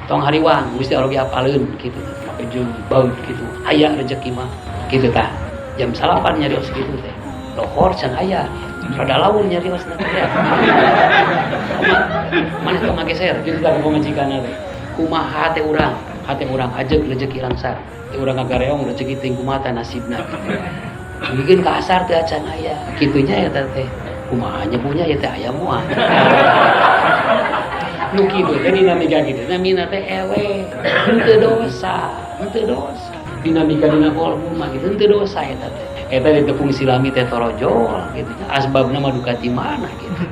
Tong hariwang, Gusti Allah ge apaleun kitu. Make jeung baut kitu. Aya rezeki mah kitu tah. Jam 9 nyarios kitu teh. Lohor can aya. Rada laun nyarios na teh. Mana tong ngageser kitu tah pamajikanna teh. Kumaha hate urang? Hate urang ajeg rezeki langsar. Teh urang ngagareong rezeki teh kumaha nasibna kitu. Mungkin ka asar teh acan aya. Kitunya eta teh. Kumaha nyebuhnya ya teh aya moal. Nu kitu teh dinamika kitu namina teh eleh, henteu dosa, henteu dosa. Dinamika dina kolbu mah kitu henteu dosa eta teh. Eta ditepung silami teh torojol kitu nya. Asbabna mah duka ti mana kitu.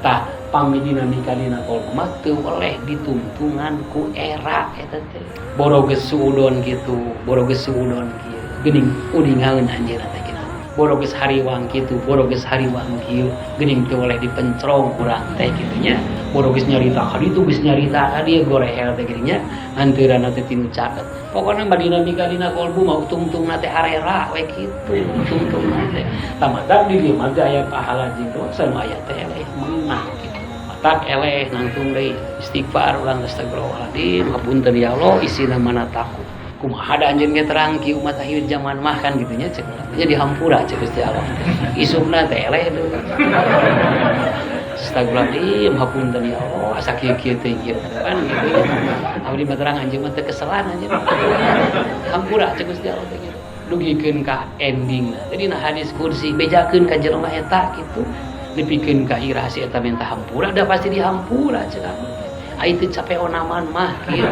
Tah pami dinamika dina kolbu mah teu oleh ditungtungan ku era eta teh. Boro geus suudon kitu, boro geus suudon kieu. Geuning uningaeun anjeunna teh kitu. Boro geus hariwang kitu, boro geus hariwang kieu, geuning teu oleh dipencrong urang teh kitu nya. Boro geus nyarita ka ditu, geus nyarita ka dieu gorehel teh geuning nya, hanteuranna teh tinu caket. Pokona mah dinamika dina kolbu mah tungtungna teh arera we kitu, tungtungna teh. Tamatak di dieu mah teh aya pahala jeung dosa nu aya teh eleh menang kitu. Matak eleh nangtung deui istighfar urang astagfirullahaladzim, hapunten ya Allah isina mana takut. Kumaha da anjeun ge terang ki umat akhir zaman mah kan gitu nya cek nya dihampura cek Gusti Allah. Isukna teh eleh deui. Astagfirullahaladzim, hapunten ya Allah, asa kieu-kieu teh kieu kan gitu nya. Abdi mah terang anjeun mah teu keselan anjeun. Hampura cek Gusti Allah teh gitu. Dugikeun ka endingna. Jadi na hadis kursi bejakeun ka jelema eta kitu. Dipikeun ka irah si eta minta hampura, da pasti dihampura cek abdi teh. Ai teu capek onaman mah kitu.